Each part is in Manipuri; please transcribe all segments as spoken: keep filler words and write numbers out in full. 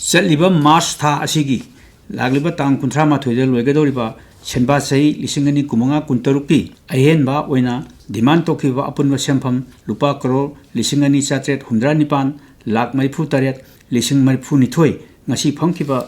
ꯆꯠꯂꯤꯕ ꯃꯥꯔꯆ ꯊꯥ ꯑꯁꯤꯒꯤ ꯂꯥꯛꯂꯤꯕ ꯇꯥꯡ ꯀꯨꯟꯊ꯭ꯔꯥ ꯃꯥꯊꯣꯏꯗ ꯂꯣꯏꯒꯗꯧꯔꯤꯕ ꯁꯦꯟꯕꯥ ꯆꯍꯤ ꯂꯤꯁꯤꯡ ꯑꯅꯤ ꯀꯨꯟꯃꯉꯥ ꯀꯨꯟꯇꯔꯨꯛꯀꯤ ꯑꯍꯦꯟꯕ ꯑꯣꯏꯅ demand ꯇꯧꯈꯤꯕ ꯑꯄꯨꯟꯕ ꯁꯦꯟꯐꯝ ꯂꯨꯄꯥ ꯀꯔꯣꯔ ꯂꯤꯁꯤꯡ ꯑꯅꯤ ꯆꯥꯇ꯭ꯔꯦꯠ ꯍꯨꯝꯗ꯭ꯔꯥ ꯅꯤꯄꯥꯟ ꯂꯥꯛ ꯃꯔꯤꯐꯨ ꯇꯔꯦꯠ ꯂꯤꯁꯤꯡ ꯃꯔꯤꯐꯨ ꯅꯤꯊꯣꯏ ꯉꯁꯤ ꯐꯝꯈꯤꯕ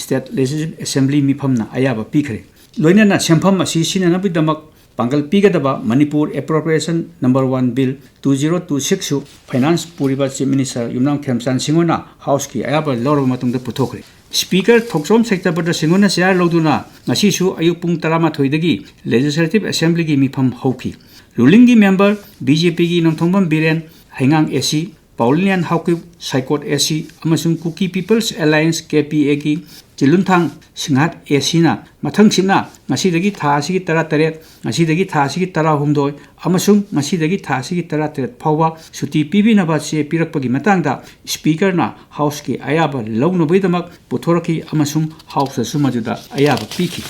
State Legislative Assembly ꯃꯤꯐꯝꯅ ꯑꯌꯥꯕ ꯄꯤꯈ꯭ꯔꯦ꯫ ꯂꯣꯏꯅꯅ ꯁꯦꯟꯐꯝ ꯑꯁꯤ ꯁꯤꯖꯤꯟꯅꯅꯕꯒꯤꯗꯃꯛ ꯄꯥꯡꯒꯜ ꯄꯤꯒꯗꯕ Manipur Appropriation Number One Bill two zero two six ꯁꯨ Finance ꯄꯨꯔꯤꯕ Chief Minister ꯌꯨꯝꯅꯥꯝ ꯈꯦꯝꯆꯥꯟ ꯁꯤꯡꯍꯅ House ꯀꯤ ꯑꯌꯥꯕ ꯂꯧꯔꯕ ꯃꯇꯨꯡꯗ ꯄꯨꯊꯣꯛꯈ꯭ꯔꯦ꯫ Speaker ꯊꯣꯛꯆꯣꯝ ꯁꯇ꯭ꯌꯕ꯭ꯔꯇ ꯁꯤꯡꯍꯅ chair ꯂꯧꯗꯨꯅ ꯉꯁꯤꯁꯨ ꯑꯌꯨꯛ ꯄꯨꯡ ꯇꯔꯥꯃꯥꯊꯣꯏꯗꯒꯤ Legislative Assembly ꯒꯤ ꯃꯤꯐꯝ ꯍꯧꯈꯤ꯫ Ruling ꯒꯤ member B J P ꯒꯤ Nongthombam Biren, ꯍꯩꯉꯥꯡ A C, ꯄꯥꯎꯂꯤꯅꯦꯟ Haokip, ꯁꯥꯏꯀꯣꯠ A C ꯑꯃꯁꯨꯡ ꯀꯨꯀꯤ People's Alliance, K P A ꯒꯤ ꯆꯤꯂꯨꯟꯊꯥꯡ ꯁꯤꯡꯍꯥꯠ A C ꯅ ꯃꯊꯪꯁꯤꯠꯅ ꯉꯁꯤꯗꯒꯤ ꯊꯥ ꯑꯁꯤꯒꯤ ꯇꯔꯥꯇꯔꯦꯠ, ꯉꯁꯤꯗꯒꯤ ꯊꯥ ꯑꯁꯤꯒꯤ ꯇꯔꯥꯍꯨꯝꯗꯣꯏ ꯑꯃꯁꯨꯡ ꯉꯁꯤꯗꯒꯤ ꯊꯥ ꯑꯁꯤꯒꯤ ꯇꯔꯥꯇꯔꯦꯠ ꯐꯥꯎꯕ ꯁꯨꯇꯤ ꯄꯤꯕꯤꯅꯕ ꯆꯦ ꯄꯤꯔꯛꯄꯒꯤ ꯃꯇꯥꯡꯗ Speaker ꯅ House ꯀꯤ ꯑꯌꯥꯕ ꯂꯧꯅꯕꯒꯤꯗꯃꯛ ꯄꯨꯊꯣꯔꯛꯈꯤ ꯑꯃꯁꯨꯡ House ꯇꯁꯨ ꯃꯗꯨꯗ ꯑꯌꯥꯕ ꯄꯤꯈꯤ꯫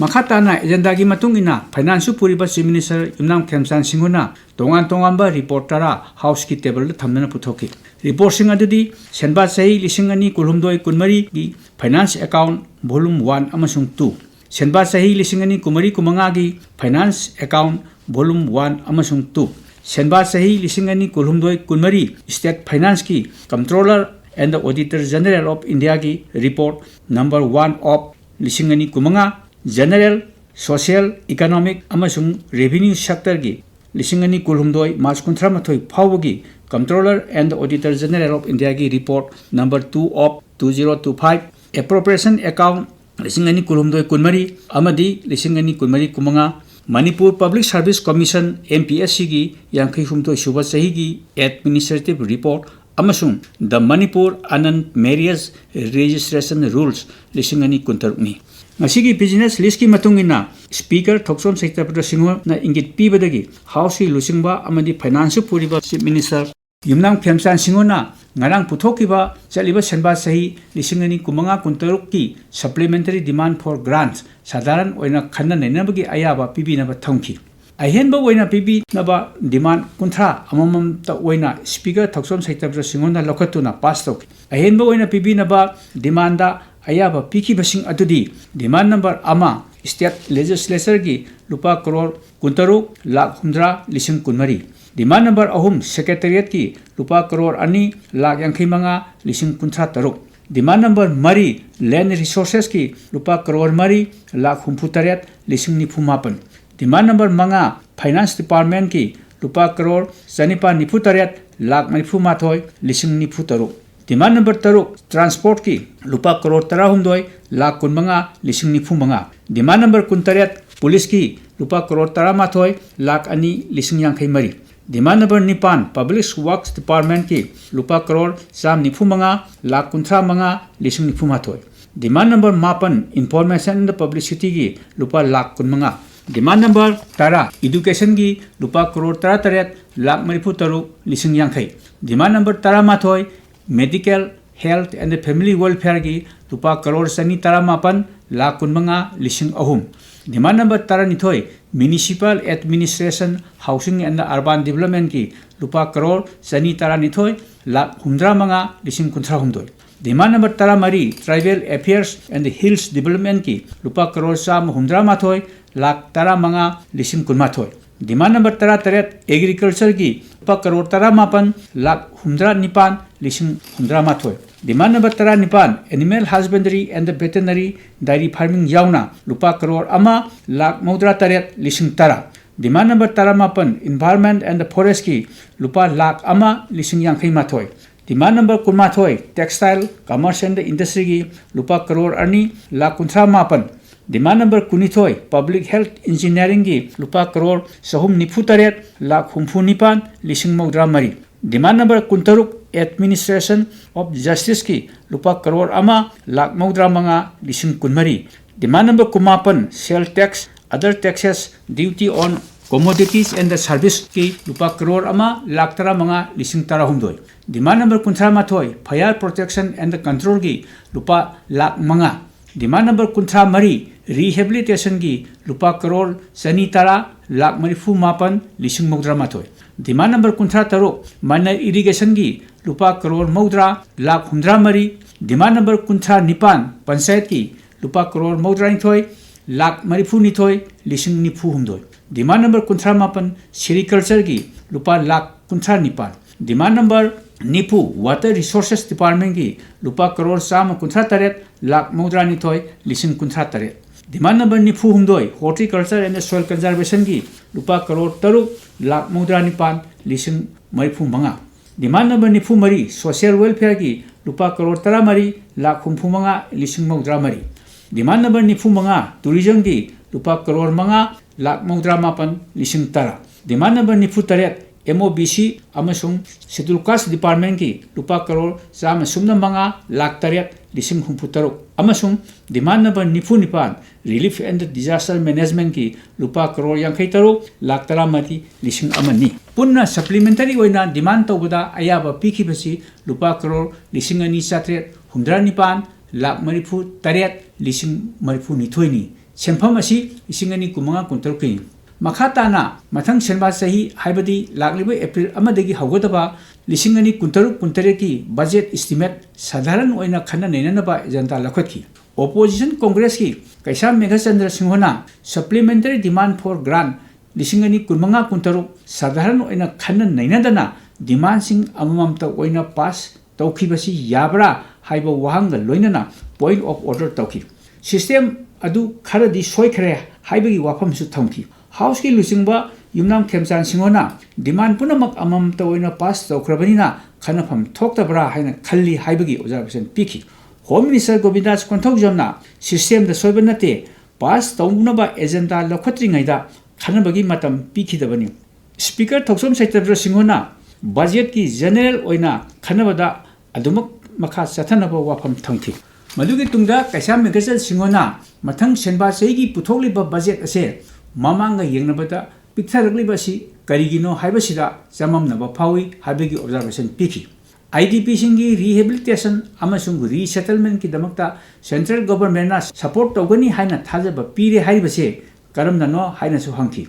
ꯃꯈꯥ ꯇꯥꯅ agenda ꯒꯤ ꯃꯇꯨꯡ ꯏꯟꯅ Finance ꯄꯨꯔꯤꯕ Chief Minister ꯌꯨꯝꯅꯥꯝ ꯈꯦꯝꯆꯥꯟ ꯁꯤꯡꯍꯅ ꯇꯣꯉꯥꯟ ꯇꯣꯉꯥꯟꯕ report ꯇꯔꯥ House ꯀꯤ table ꯗ ꯊꯝꯗꯨꯅ ꯄꯨꯊꯣꯛꯈꯤ꯫ Report ꯁꯤꯡ ꯑꯗꯨꯗꯤ ꯁꯦꯟꯕꯥ ꯆꯍꯤ ꯂꯤꯁꯤꯡ ꯑꯅꯤ ꯀꯨꯟꯍꯨꯝꯗꯣꯏ ꯀꯨꯟꯃꯔꯤ ꯒꯤ Finance Account Volume One ꯑꯃꯁꯨꯡ Two, ꯁꯦꯟꯕꯥ ꯆꯍꯤ ꯂꯤꯁꯤꯡ ꯑꯅꯤ ꯀꯨꯟꯃꯔꯤ ꯀꯨꯟꯃꯉꯥ ꯒꯤ Finance Account Volume One ꯑꯃꯁꯨꯡ Two, ꯁꯦꯟꯕꯥ ꯆꯍꯤ ꯂꯤꯁꯤꯡ ꯑꯅꯤ ꯀꯨꯟꯍꯨꯝꯗꯣꯏ ꯀꯨꯟꯃꯔꯤ State Finance ꯀꯤ Controller and the Auditor General of India ꯒꯤ Report Number One of ꯂꯤꯁꯤꯡ ꯑꯅꯤ ꯀꯨꯟꯃꯉꯥ, General, Social, Economic ꯑꯃꯁꯨꯡ Revenue Sector ꯒꯤ ꯂꯤꯁꯤꯡ ꯑꯅꯤ ꯀꯨꯟꯍꯨꯝꯗꯣꯏ March ꯀꯨꯟꯊ꯭ꯔꯥꯃꯥꯊꯣꯏ ꯐꯥꯎꯕꯒꯤ Controller and the Auditor General of India ꯒꯤ Report Number Two of two zero two five, Appropriation Account ꯂꯤꯁꯤꯡ ꯑꯅꯤ ꯀꯨꯟꯍꯨꯝꯗꯣꯏ ꯀꯨꯟꯃꯔꯤ ꯑꯃꯗꯤ ꯂꯤꯁꯤꯡ ꯑꯅꯤ ꯀꯨꯟꯃꯔꯤ ꯀꯨꯟꯃꯉꯥ, Manipur Public Service Commission, M P S C ꯒꯤ ꯌꯥꯡꯈꯩ ꯍꯨꯝꯗꯣꯏ ꯁꯨꯕ ꯆꯍꯤꯒꯤ Administrative Report ꯑꯃꯁꯨꯡ The Manipur Anand Marriage Registration Rules ꯂꯤꯁꯤꯡ ꯑꯅꯤ ꯀꯨꯟꯇꯔꯨꯛꯅꯤ꯫ ꯉꯁꯤꯒꯤ business list ꯀꯤ ꯃꯇꯨꯡ ꯏꯟꯅ Speaker ꯊꯣꯛꯆꯣꯝ ꯁꯇ꯭ꯌꯕ꯭ꯔꯇ ꯁꯤꯡꯍꯅ ꯏꯪꯒꯤꯠ ꯄꯤꯕꯗꯒꯤ House ꯀꯤ ꯂꯨꯆꯤꯡꯕ ꯑꯃꯗꯤ Finance ꯄꯨꯔꯤꯕ Chief Minister ꯌꯨꯝꯅꯥꯝ ꯈꯦꯝꯆꯥꯟ ꯁꯤꯡꯍꯅ ꯉꯔꯥꯡ ꯄꯨꯊꯣꯛꯈꯤꯕ ꯆꯠꯂꯤꯕ ꯁꯦꯟꯕꯥ ꯆꯍꯤ ꯂꯤꯁꯤꯡ ꯑꯅꯤ ꯀꯨꯟꯃꯉꯥ ꯀꯨꯟꯇꯔꯨꯛꯀꯤ Supplementary Demand for Grants ꯁꯥꯙꯥꯔꯟ ꯑꯣꯏꯅ ꯈꯟꯅ ꯅꯩꯅꯕꯒꯤ ꯑꯌꯥꯕ ꯄꯤꯕꯤꯅꯕ ꯊꯝꯈꯤ꯫ ꯑꯍꯦꯟꯕ ꯑꯣꯏꯅ ꯄꯤꯕꯤꯅꯕ demand ꯀꯨꯟꯊ꯭ꯔꯥ ꯑꯃꯃꯝꯇ ꯑꯣꯏꯅ Speaker ꯊꯧꯆꯣꯝ ꯁꯩꯇꯕ꯭ꯔ ꯁꯤꯡꯍꯣꯟꯅ ꯂꯧꯈꯠꯇꯨꯅ pass ꯇꯧꯈꯤ꯫ ꯑꯍꯦꯟꯕ ꯑꯣꯏꯅ ꯄꯤꯕꯤꯅꯕ demandꯗ ꯑꯌꯥꯕ ꯄꯤꯈꯤꯕꯁꯤꯡ ꯑꯗꯨꯗꯤ: demand number ꯑꯃ, State Legislatureꯒꯤ ꯂꯨꯄꯥ ꯀꯔꯣꯔ ꯀꯨꯟꯇꯔꯨꯛ ꯂꯥꯈ ꯍꯨꯝꯗ꯭ꯔꯥ ꯂꯤꯁꯤꯡ ꯀꯨꯟꯃꯔꯤ; demand number ꯑꯍꯨꯝ, Secretariatꯀꯤ ꯂꯨꯄꯥ ꯀꯔꯣꯔ ꯑꯅꯤ ꯂꯥꯈ ꯌꯥꯡꯈꯩ ꯃꯉꯥ ꯂꯤꯁꯤꯡ ꯀꯨꯟꯊ꯭ꯔꯥ ꯇꯔꯨꯛ; demand number ꯃꯔꯤ, Land Resourcesꯀꯤ ꯂꯨꯄꯥ ꯀꯔꯣꯔ ꯃꯔꯤ ꯂꯥꯈ ꯍꯨꯝꯐꯨ ꯇꯔꯦꯠ ꯂꯤꯁꯤꯡ ꯅꯤꯐꯨ ꯃꯥꯄꯟ; demand number ꯃꯉꯥ, Finance Departmentꯀꯤ ꯂꯨꯄꯥ ꯀꯔꯣꯔ ꯆꯅꯤꯄꯥꯟ ꯅꯤꯐꯨ ꯇꯔꯦꯠ ꯂꯥꯈ ꯃꯔꯤꯐꯨ ꯃꯥꯊꯣꯏ ꯂꯤꯁꯤꯡ ꯅꯤꯐꯨ ꯇꯔꯨꯛ; demand number ꯇꯔꯨꯛ, Transportꯀꯤ ꯂꯨꯄꯥ ꯀꯔꯣꯔ ꯇꯔꯥꯍꯨꯝꯗꯣꯏ ꯂꯥꯈ ꯀꯨꯟꯃꯉꯥ ꯂꯤꯁꯤꯡ ꯅꯤꯐꯨ ꯃꯉꯥ; demand number ꯀꯨꯟꯇꯔꯦꯠ, Policeꯀꯤ ꯂꯨꯄꯥ ꯀꯔꯣꯔ ꯇꯔꯥꯃꯥꯊꯣꯏ ꯂꯥꯈ ꯑꯅꯤ ꯂꯤꯁꯤꯡ ꯌꯥꯡꯈꯩ ꯃꯔꯤ; demand number ꯅꯤꯄꯥꯟ, Public Works Departmentꯀꯤ ꯂꯨꯄꯥ ꯀꯔꯣꯔ ꯆꯥꯝ ꯅꯤꯐꯨ ꯃꯉꯥ ꯂꯥꯈ ꯀꯨꯟꯊ꯭ꯔꯥ ꯃꯉꯥ ꯂꯤꯁꯤꯡ ꯅꯤꯐꯨ ꯃꯥꯊꯣꯏ; demand number ꯃꯥꯄꯟ, Information and Publicityꯒꯤ ꯂꯨꯄꯥ ꯂꯥꯈ ꯀꯨꯟ ꯃꯉꯥ; demand number ꯇꯔꯥ, Educationꯒꯤ ꯂꯨꯄꯥ ꯀꯔꯣꯔ ꯇꯔꯥ ꯇꯔꯦꯠ ꯂꯥꯈ ꯃꯔꯤꯐꯨ ꯇꯔꯨꯛ ꯂꯤꯁꯤꯡ ꯌꯥꯡꯈꯩ; demand number ꯇꯔꯥꯃꯥꯊꯣꯏ, Medical, Health and Family Welfareꯒꯤ ꯂꯨꯄꯥ ꯀꯔꯣꯔ ꯆꯅꯤ ꯇꯔꯥꯃꯥꯄꯟ ꯂꯥꯈ ꯀꯨꯟ ꯃꯉꯥ ꯂꯤꯁꯤꯡ ꯑꯍꯨꯝ; demand number ꯇꯔꯥꯅꯤꯊꯣꯏ, Municipal Administration, Housing and Urban Developmentꯀꯤ ꯂꯨꯄꯥ ꯀꯔꯣꯔ ꯆꯅꯤ ꯇꯔꯥꯅꯤꯊꯣꯏ ꯂꯥꯈ ꯍꯨꯝꯗ꯭ꯔꯥ ꯃꯉꯥ ꯂꯤꯁꯤꯡ ꯀꯨꯟꯊ꯭ꯔꯥ ꯍꯨꯝꯗꯣꯏ; demand number ꯇꯔꯥꯃꯔꯤ, Tribal Affairs and Hills Developmentꯀꯤ ꯂꯨꯄꯥ ꯀꯔꯣꯔ ꯆꯥꯝꯃ ꯍꯨꯝꯗ꯭ꯔꯥ ꯃꯥꯊꯣꯏ ꯂꯥꯈ ꯇꯔꯥ ꯃꯉꯥ ꯂꯤꯁꯤꯡ ꯀꯨꯟ ꯃꯥꯊꯣꯏ; demand number ꯇꯔꯥ ꯇꯔꯦꯠ, Agricultureꯒꯤ ꯂꯨꯄꯥ ꯀꯔꯣꯔ ꯇꯔꯥ ꯃꯥꯄꯟ ꯂꯥꯈ ꯍꯨꯝꯗ꯭ꯔꯥ ꯅꯤꯄꯥꯟ ꯂꯤꯁꯤꯡ ꯍꯨꯝꯗ꯭ꯔꯥ ꯃꯥꯊꯣꯏ; demand number ꯇꯔꯥ ꯅꯤꯄꯥꯟ, Animal Husbandry and Veterinary, Dairy Farming ꯌꯥꯎꯅ ꯂꯨꯄꯥ ꯀꯔꯣꯔ ꯑꯃ ꯂꯥꯈ ꯃꯧꯗ꯭ꯔꯥ ꯇꯔꯦꯠ ꯂꯤꯁꯤꯡ ꯇꯔꯥ; demand number ꯇꯔꯥ ꯃꯥꯄꯟ, Environment and Forestꯀꯤ ꯂꯨꯄꯥ ꯂꯥꯈ ꯑꯃ ꯂꯤꯁꯤꯡ ꯌꯥꯡꯈꯩ ꯃꯥꯊꯣꯏ; demand number ꯀꯨꯟ ꯃꯥꯊꯣꯏ, Textile, Commerce and Industryꯒꯤ ꯂꯨꯄꯥ ꯀꯔꯣꯔ ꯑꯅꯤ ꯂꯥꯈ ꯀꯨꯟꯊ꯭ꯔꯥ ꯃꯥꯄꯟ; demand number ꯀꯨꯟ ꯅꯤꯊꯣꯏ, Public Health Engineeringꯒꯤ ꯂꯨꯄꯥ ꯀꯔꯣꯔ ꯆꯍꯨꯝ ꯅꯤꯐꯨ ꯇꯔꯦꯠ ꯂꯥꯈ ꯍꯨꯝꯐꯨ ꯅꯤꯄꯥꯟ ꯂꯤꯁꯤꯡ ꯃꯧꯗ꯭ꯔꯥ ꯃꯔꯤ; demand number ꯀꯨꯟ ꯇꯔꯨꯛ, Administration of Justiceꯀꯤ ꯂꯨꯄꯥ ꯀꯔꯣꯔ ꯑꯃ ꯂꯥꯈ ꯃꯧꯗ꯭ꯔꯥ ꯃꯉꯥ ꯂꯤꯁꯤꯡ ꯀꯨꯟ ꯃꯔꯤ; demand number ꯀꯨꯟ ꯃꯥꯄꯟ, Sales Tax, Other Taxes, Duty on Commodities and Servicesꯀꯤ ꯂꯨꯄꯥ ꯀꯔꯣꯔ ꯑꯃ ꯂꯥꯈ ꯇꯔꯥ ꯃꯉꯥ ꯂꯤꯁꯤꯡ ꯇꯔꯥ ꯍꯨꯝꯗꯣꯏ; demand number ꯀꯨꯟꯊ꯭ꯔꯥ ꯃꯥꯊꯣꯏ, Fire Protection and Controlꯒꯤ ꯂꯨꯄꯥ ꯂꯥꯈ ꯃꯉꯥ; Demand number ꯀꯨꯟꯊ꯭ꯔꯥ ꯃꯔꯤ, rehabilitationꯒꯤ ꯂꯨꯄꯥ ꯀꯔꯣꯔ ꯆꯅꯤ ꯇꯔꯥ, ꯂꯥꯛ ꯃꯔꯤꯐꯨ ꯃꯥꯄꯟ, ꯂꯤꯁꯤꯡ ꯃꯧꯗ꯭ꯔꯥ ꯃꯥꯊꯣꯏ꯫ Demand number ꯀꯨꯟꯊ꯭ꯔꯥ ꯇꯔꯨꯛ, minor irrigationꯒꯤ ꯂꯨꯄꯥ ꯀꯔꯣꯔ ꯃꯧꯗ꯭ꯔꯥ, ꯂꯥꯛ ꯍꯨꯝꯗ꯭ꯔꯥ ꯃꯔꯤ꯫ Demand number ꯀꯨꯟꯊ꯭ꯔꯥ ꯅꯤꯄꯥꯟ, ꯄꯟꯆꯥꯌꯠꯀꯤ ꯂꯨꯄꯥ ꯀꯔꯣꯔ ꯃꯧꯗ꯭ꯔꯥ ꯅꯤꯊꯣꯏ, ꯂꯥꯛ ꯃꯔꯤꯐꯨ ꯅꯤꯊꯣꯏ, ꯂꯤꯁꯤꯡ ꯅꯤꯐꯨ ꯍꯨꯝꯗꯣꯏ꯫ Demand number ꯀꯨꯟꯊ꯭ꯔꯥ ꯃꯥꯄꯟ, sericultureꯒꯤ ꯂꯨꯄꯥ ꯂꯥꯛ ꯀꯨꯟꯊ꯭ꯔꯥ ꯅꯤꯄꯥꯟ꯫ Demand number ꯅꯤꯐꯨ, water resources departmentꯀꯤ ꯂꯨꯄꯥ ꯀꯔꯣꯔ ꯆꯥꯝꯃ ꯀꯨꯟꯊ꯭ꯔꯥ ꯇꯔꯦꯠ, ꯂꯥꯛ ꯃꯧꯗ꯭ꯔꯥ ꯅꯤꯊꯣꯏ, ꯂꯤꯁꯤꯡ ꯀꯨꯟꯊ꯭ꯔꯥ ꯇꯔꯦꯠ꯫ Demand number ꯅꯤꯐꯨ ꯍꯨꯝꯗꯣꯏ, horticulture and soil conservationꯒꯤ ꯂꯨꯄꯥ ꯀꯔꯣꯔ ꯇꯔꯨꯛ, ꯂꯥꯛ ꯃꯧꯗ꯭ꯔꯥ ꯅꯤꯄꯥꯟ, ꯂꯤꯁꯤꯡ ꯃꯔꯤꯐꯨ ꯃꯉꯥ꯫ Demand number ꯅꯤꯐꯨ ꯃꯔꯤ, social welfareꯒꯤ ꯂꯨꯄꯥ ꯀꯔꯣꯔ ꯇꯔꯥ ꯃꯔꯤ, ꯂꯥꯛ ꯍꯨꯝꯐꯨ ꯃꯉꯥ, ꯂꯤꯁꯤꯡ ꯃꯧꯗ꯭ꯔꯥ ꯃꯔꯤ꯫ Demand number ꯅꯤꯐꯨ ꯃꯉꯥ, tourismꯒꯤ ꯂꯨꯄꯥ ꯀꯔꯣꯔ ꯃꯉꯥ, ꯂꯥꯛ ꯃꯧꯗ꯭ꯔꯥ ꯃꯥꯄꯟ, ꯂꯤꯁꯤꯡ ꯇꯔꯥ꯫ Demand number ꯅꯤꯐꯨ ꯇꯔꯦꯠ, MOBC ꯑꯃꯁꯨꯡ schedule caste departmentꯀꯤ ꯂꯨꯄꯥ ꯀꯔꯣꯔ ꯆꯥꯝꯃ ꯁꯨꯞꯅ ꯃꯉꯥ, ꯂꯥꯛ ꯇꯔꯦꯠ, ꯂꯤꯁꯤꯡ ꯍꯨꯝꯐꯨ ꯇꯔꯨꯛ, ꯑꯃꯁꯨꯡ demand number ꯅꯤꯐꯨ ꯅꯤꯄꯥꯟ, relief and disaster managementꯀꯤ ꯂꯨꯄꯥ ꯀꯔꯣꯔ ꯌꯥꯡꯈꯩ ꯇꯔꯨꯛ, ꯂꯥꯛ ꯇꯔꯥ ꯃꯔꯤ, ꯂꯤꯁꯤꯡ ꯑꯃꯅꯤ꯫ ꯄꯨꯟꯅ supplementary ꯑꯣꯏꯅ demand ꯇꯧꯕꯗ ꯑꯌꯥꯕ ꯄꯤꯈꯤꯕꯁꯤ ꯂꯨꯄꯥ ꯀꯔꯣꯔ ꯂꯤꯁꯤꯡ ꯑꯅꯤ ꯆꯥꯇ꯭ꯔꯦꯠ ꯍꯨꯝꯗ꯭ꯔꯥ ꯅꯤꯄꯥꯟ, ꯂꯥꯛ ꯃꯔꯤꯐꯨ ꯇꯔꯦꯠ, ꯂꯤꯁꯤꯡ ꯃꯔꯤꯐꯨ ꯅꯤꯊꯣꯏꯅꯤ꯫ ꯁꯦꯟꯐꯝ ꯑꯁꯤ ꯂꯤꯁꯤꯡ ꯑꯅꯤ ꯀꯨꯟꯃꯉꯥ ꯀꯨꯟꯇꯔꯨꯛꯀꯤꯅꯤ꯫ ꯃꯈꯥ ꯇꯥꯅ ꯃꯊꯪ ꯁꯦꯟꯕꯥ ꯆꯍꯤ, ꯍꯥꯏꯕꯗꯤ ꯂꯥꯛꯂꯤꯕ ꯑꯦꯄ꯭ꯔꯤꯜ ꯑꯃꯗꯒꯤ ꯍꯧꯒꯗꯕ ꯂꯤꯁꯤꯡ ꯑꯅꯤ ꯀꯨꯟꯇꯔꯨꯛ ꯀꯨꯟꯇꯔꯦꯠꯀꯤ budget estimate ꯁꯥꯙꯥꯔꯟ ꯑꯣꯏꯅ ꯈꯟꯅ ꯅꯩꯅꯅꯕ agenda ꯂꯧꯈꯠꯈꯤ꯫ Opposition Congressꯀꯤ ꯀꯩꯁꯥꯝ ꯃꯦꯘꯆꯟꯗ꯭ꯔ ꯁꯤꯡꯍꯅ supplementary demand for grant ꯂꯤꯁꯤꯡ ꯑꯅꯤ ꯀꯨꯟꯃꯉꯥ ꯀꯨꯟꯇꯔꯨꯛ ꯁꯥꯙꯥꯔꯟ ꯑꯣꯏꯅ ꯈꯟꯅ ꯅꯩꯅꯗꯅ demandꯁꯤꯡ ꯑꯃꯃꯝꯇ ꯑꯣꯏꯅ pass ꯇꯧꯈꯤꯕꯁꯤ ꯌꯥꯕ꯭ꯔꯥ ꯍꯥꯏꯕ ꯋꯥꯍꯪꯒ ꯂꯣꯏꯅꯅ point of order ꯇꯧꯈꯤ꯫ System ꯑꯗꯨ ꯈꯔꯗꯤ ꯁꯣꯏꯈ꯭ꯔꯦ ꯍꯥꯏꯕꯒꯤ ꯋꯥꯐꯝꯁꯨ ꯊꯝꯈꯤ꯫ Houseꯀꯤ ꯂꯨꯆꯤꯡꯕ ꯌꯨꯝꯅꯥꯝ ꯈꯦꯝꯆꯥꯟ ꯁꯤꯡꯍꯅ demand ꯄꯨꯝꯅꯃꯛ ꯑꯃꯃꯝꯇ ꯑꯣꯏꯅ pass ꯇꯧꯈ꯭ꯔꯕꯅꯤꯅ ꯈꯟꯅꯐꯝ ꯊꯣꯛꯇꯕ꯭ꯔꯥ ꯍꯥꯏꯅ ꯈꯜꯂꯤ ꯍꯥꯏꯕꯒꯤ observation ꯄꯤꯈꯤ꯫ Home Minister ꯒꯣꯕꯤꯟꯗꯥꯁ ꯀꯣꯟꯊꯧꯖꯝꯅ systemꯗ ꯁꯣꯏꯕ ꯅꯠꯇꯦ, pass ꯇꯧꯅꯕ agenda ꯂꯧꯈꯠꯇ꯭ꯔꯤꯉꯩꯗ ꯈꯟꯅꯕꯒꯤ ꯃꯇꯝ ꯄꯤꯈꯤꯗꯕꯅꯤ꯫ Speaker ꯊꯧꯁꯣꯝ ꯁꯩꯇꯕ꯭ꯔ ꯁꯤꯡꯍꯅ budgetꯀꯤ general ꯑꯣꯏꯅ ꯈꯟꯅꯕꯗ ꯑꯗꯨꯃꯛ ꯃꯈꯥ ꯆꯠꯊꯅꯕ ꯋꯥꯐꯝ ꯊꯝꯈꯤ꯫ ꯃꯗꯨꯒꯤ ꯇꯨꯡꯗ ꯀꯩꯁꯥꯝ ꯃꯦꯘꯆꯟꯗ꯭ꯔ ꯁꯤꯡꯍꯅ ꯃꯊꯪ ꯁꯦꯟꯕꯥ ꯆꯍꯤꯒꯤ ꯄꯨꯊꯣꯛꯂꯤꯕ budget ꯑꯁꯦ ꯃꯃꯥꯡꯒ ꯌꯦꯡꯅꯕꯗ ꯄꯤꯛꯊꯔꯛꯂꯤꯕ ꯑꯁꯤ ꯀꯔꯤꯒꯤꯅꯣ ꯍꯥꯏꯕꯁꯤꯗ ꯆꯃꯝꯅꯕ ꯐꯥꯎꯏ ꯍꯥꯏꯕꯒꯤ observation ꯄꯤꯈꯤ꯫ IDPꯁꯤꯡꯒꯤ rehabilitation ꯑꯃꯁꯨꯡ resettlementꯀꯤꯗꯃꯛꯇ central governmentꯅ support ꯇꯧꯒꯅꯤ ꯍꯥꯏꯅ ꯊꯥꯖꯕ ꯄꯤꯔꯦ ꯍꯥꯏꯔꯤꯕꯁꯦ ꯀꯔꯝꯅꯅꯣ ꯍꯥꯏꯅꯁꯨ ꯍꯪꯈꯤ꯫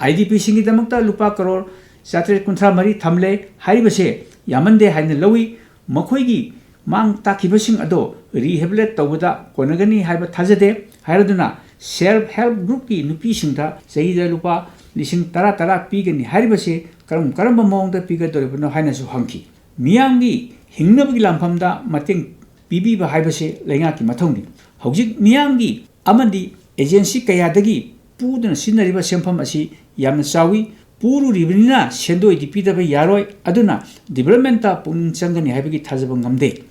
IDPꯁꯤꯡꯒꯤꯗꯃꯛꯇ ꯂꯨꯄꯥ ꯀꯔꯣꯔ ꯆꯥꯇ꯭ꯔꯦꯠ ꯀꯨꯟꯊ꯭ꯔꯥ ꯃꯔꯤ ꯊꯝꯂꯦ ꯍꯥꯏꯔꯤꯕꯁꯦ ꯌꯥꯝꯃꯟꯗꯦ ꯍꯥꯏꯅ ꯂꯧꯏ꯫ ꯃꯈꯣꯏꯒꯤ ꯃꯥꯡ ꯇꯥꯛꯈꯤꯕꯁꯤꯡ ꯑꯗꯣ rehabilitate ꯇꯧꯕꯗ ꯀꯣꯟꯅꯒꯅꯤ ꯍꯥꯏꯕ ꯊꯥꯖꯗꯦ ꯍꯥꯏꯔꯗꯨꯅ, self help groupꯀꯤ ꯅꯨꯄꯤꯁꯤꯡꯗ ꯆꯍꯤꯗ ꯂꯨꯄꯥ ꯂꯤꯁꯤꯡ ꯇꯔꯥ ꯇꯔꯥ ꯄꯤꯒꯅꯤ ꯍꯥꯏꯔꯤꯕꯁꯤ ꯀꯔꯝ ꯀꯔꯝꯕ ꯃꯑꯣꯡꯗ ꯄꯤꯒꯗꯧꯔꯤꯕꯅꯣ ꯍꯥꯏꯅꯁꯨ ꯍꯪꯈꯤ꯫ ꯃꯤꯌꯥꯝꯒꯤ ꯍꯤꯡꯅꯕꯒꯤ ꯂꯥꯟꯐꯝꯗ ꯃꯇꯦꯡ ꯄꯤꯕꯤꯕ ꯍꯥꯏꯕꯁꯤ ꯂꯩꯉꯥꯛꯀꯤ ꯃꯊꯧꯅꯤ꯫ ꯍꯧꯖꯤꯛ ꯃꯤꯌꯥꯝꯒꯤ ꯑꯃꯗꯤ agency ꯀꯌꯥꯗꯒꯤ ꯄꯨꯗꯨꯅ ꯁꯤꯖꯤꯟꯅꯔꯤꯕ ꯁꯦꯟꯐꯝ ꯑꯁꯤ ꯌꯥꯝꯅ ꯆꯥꯎꯏ꯫ ꯄꯨꯔꯨꯔꯤꯕꯅꯤꯅ ꯁꯦꯟꯗꯣꯏꯗꯤ ꯄꯤꯗꯕ ꯌꯥꯔꯣꯏ, ꯑꯗꯨꯅ developmentꯇ ꯄꯨꯛꯅꯤꯡ ꯆꯪꯒꯅꯤ ꯍꯥꯏꯕꯒꯤ ꯊꯥꯖꯕ ꯉꯝꯗꯦ꯫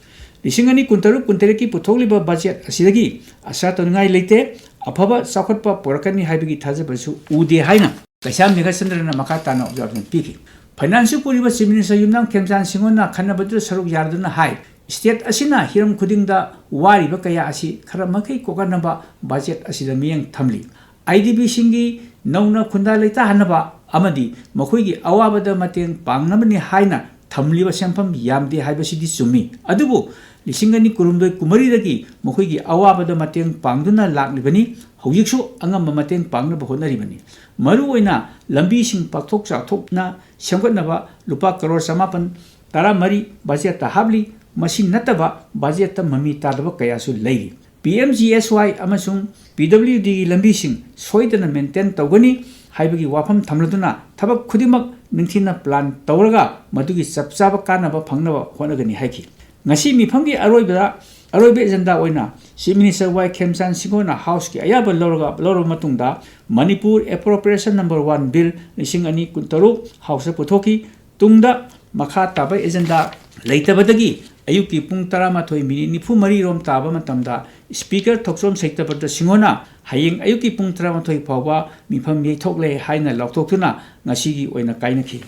ꯂꯤꯁꯤꯡ ꯑꯅꯤ ꯀꯨꯟꯇꯔꯨꯛ ꯀꯨꯟꯇꯔꯦꯠꯀꯤ ꯄꯨꯊꯣꯛꯂꯤꯕ budget ꯑꯁꯤꯗꯒꯤ ꯑꯁꯥ ꯇꯧꯅꯤꯡꯉꯥꯏ ꯂꯩꯇꯦ꯫ ꯑꯐꯕ ꯆꯥꯎꯈꯠꯄ ꯄꯨꯔꯛꯀꯅꯤ ꯍꯥꯏꯕꯒꯤ ꯊꯥꯖꯕꯁꯨ ꯎꯗꯦ ꯍꯥꯏꯅ ꯀꯩꯁꯥꯝ ꯃꯦꯘꯆꯟꯗ꯭ꯔꯅ ꯃꯈꯥ ꯇꯥꯅ observation ꯄꯤꯈꯤ꯫ Finance ꯄꯨꯔꯤꯕ Chief Minister ꯌꯨꯝꯅꯥꯝ ꯈꯦꯝꯆꯥꯟ ꯁꯤꯡꯍꯣꯟꯅ ꯈꯟꯅꯕꯗꯨꯗ ꯁꯔꯨꯛ ꯌꯥꯔꯗꯨꯅ ꯍꯥꯏ, state ꯑꯁꯤꯅ ꯍꯤꯔꯝ ꯈꯨꯗꯤꯡꯗ ꯋꯥꯔꯤꯕ ꯀꯌꯥ ꯑꯁꯤ ꯈꯔ ꯃꯈꯩ ꯀꯣꯛꯍꯟꯅꯕ budget ꯑꯁꯤꯗ ꯃꯤꯠꯌꯦꯡ ꯊꯝꯂꯤ꯫ IDPꯁꯤꯡꯒꯤ ꯅꯧꯅ ꯈꯨꯟꯗꯥ ꯂꯩꯇꯥꯍꯟꯅꯕ ꯑꯃꯗꯤ ꯃꯈꯣꯏꯒꯤ ꯑꯋꯥꯕꯗ ꯃꯇꯦꯡ ꯄꯥꯡꯅꯕꯅꯤ ꯍꯥꯏꯅ ꯊꯝꯂꯤꯕ ꯁꯦꯟꯐꯝ ꯌꯥꯝꯗꯦ ꯍꯥꯏꯕꯁꯤꯗꯤ ꯆꯨꯝꯃꯤ꯫ ꯑꯗꯨꯕꯨ ꯂꯤꯁꯤꯡ ꯑꯅꯤ ꯀꯨꯟꯍꯨꯝꯗꯣꯏ ꯀꯨꯟꯃꯔꯤꯗꯒꯤ ꯃꯈꯣꯏꯒꯤ ꯑꯋꯥꯕꯗ ꯃꯇꯦꯡ ꯄꯥꯡꯗꯨꯅ ꯂꯥꯛꯂꯤꯕꯅꯤ꯫ ꯍꯧꯖꯤꯛꯁꯨ ꯑꯉꯝꯕ ꯃꯇꯦꯡ ꯄꯥꯡꯅꯕ ꯍꯣꯠꯅꯔꯤꯕꯅꯤ꯫ ꯃꯔꯨꯑꯣꯏꯅ ꯂꯝꯕꯤꯁꯤꯡ ꯄꯥꯛꯊꯣꯛ ꯆꯥꯎꯊꯣꯛꯅ ꯁꯦꯝꯒꯠꯅꯕ ꯂꯨꯄꯥ ꯀꯔꯣꯔ ꯆꯃꯥꯄꯟ ꯇꯔꯥꯃꯔꯤ budgetꯇ ꯍꯥꯞꯂꯤ꯫ ꯃꯁꯤ ꯅꯠꯇꯕ budgetꯇ ꯃꯃꯤ ꯇꯥꯗꯕ ꯀꯌꯥꯁꯨ ꯂꯩꯔꯤ꯫ PMGSY ꯑꯃꯁꯨꯡ PWDꯒꯤ ꯂꯝꯕꯤꯁꯤꯡ ꯁꯣꯏꯗꯅ maintain ꯇꯧꯒꯅꯤ ꯍꯥꯏꯕꯒꯤ ꯋꯥꯐꯝ ꯊꯝꯂꯗꯨꯅ ꯊꯕꯛ ꯈꯨꯗꯤꯡꯃꯛ ꯅꯤꯡꯊꯤꯅ plan ꯇꯧꯔꯒ ꯃꯗꯨꯒꯤ ꯆꯞ ꯆꯥꯕ ꯀꯥꯟꯅꯕ ꯐꯪꯅꯕ ꯍꯣꯠꯅꯒꯅꯤ ꯍꯥꯏꯈꯤ꯫ ꯉꯁꯤ ꯃꯤꯐꯝꯒꯤ ꯑꯔꯣꯏꯕꯗ, ꯑꯔꯣꯏꯕ agenda ꯑꯣꯏꯅ Chief Minister ꯋꯥꯏ ꯈꯦꯝꯆꯥꯟ ꯁꯤꯡꯍꯣꯟꯅ Houseꯀꯤ ꯑꯌꯥꯕ ꯂꯧꯔꯒ, ꯂꯧꯔꯕ ꯃꯇꯨꯡꯗ Manipur Appropriation Number One Bill ꯂꯤꯁꯤꯡ ꯑꯅꯤ ꯀꯨꯟꯇꯔꯨꯛ Houseꯇ ꯄꯨꯊꯣꯛꯈꯤ꯫ ꯇꯨꯡꯗ ꯃꯈꯥ ꯇꯥꯕ agenda ꯂꯩꯇꯕꯗꯒꯤ ꯑꯌꯨꯛꯀꯤ ꯄꯨꯡ ꯇꯔꯥꯃꯥꯊꯣꯏ minute ꯅꯤꯐꯨ ꯃꯔꯤ ꯔꯣꯝ ꯇꯥꯕ ꯃꯇꯝꯗ Speaker ꯊꯣꯛꯆꯣꯝ ꯁꯩꯇꯕ꯭ꯔꯇ ꯁꯤꯡꯍꯣꯟꯅ ꯍꯌꯦꯡ ꯑꯌꯨꯛꯀꯤ ꯄꯨꯡ ꯇꯔꯥꯃꯥꯊꯣꯏ ꯐꯥꯎꯕ ꯃꯤꯐꯝ ꯌꯩꯊꯣꯛꯂꯦ ꯍꯥꯏꯅ ꯂꯥꯎꯊꯣꯛꯇꯨꯅ ꯉꯁꯤꯒꯤ ꯑꯣꯏꯅ ꯀꯥꯏꯅꯈꯤ꯫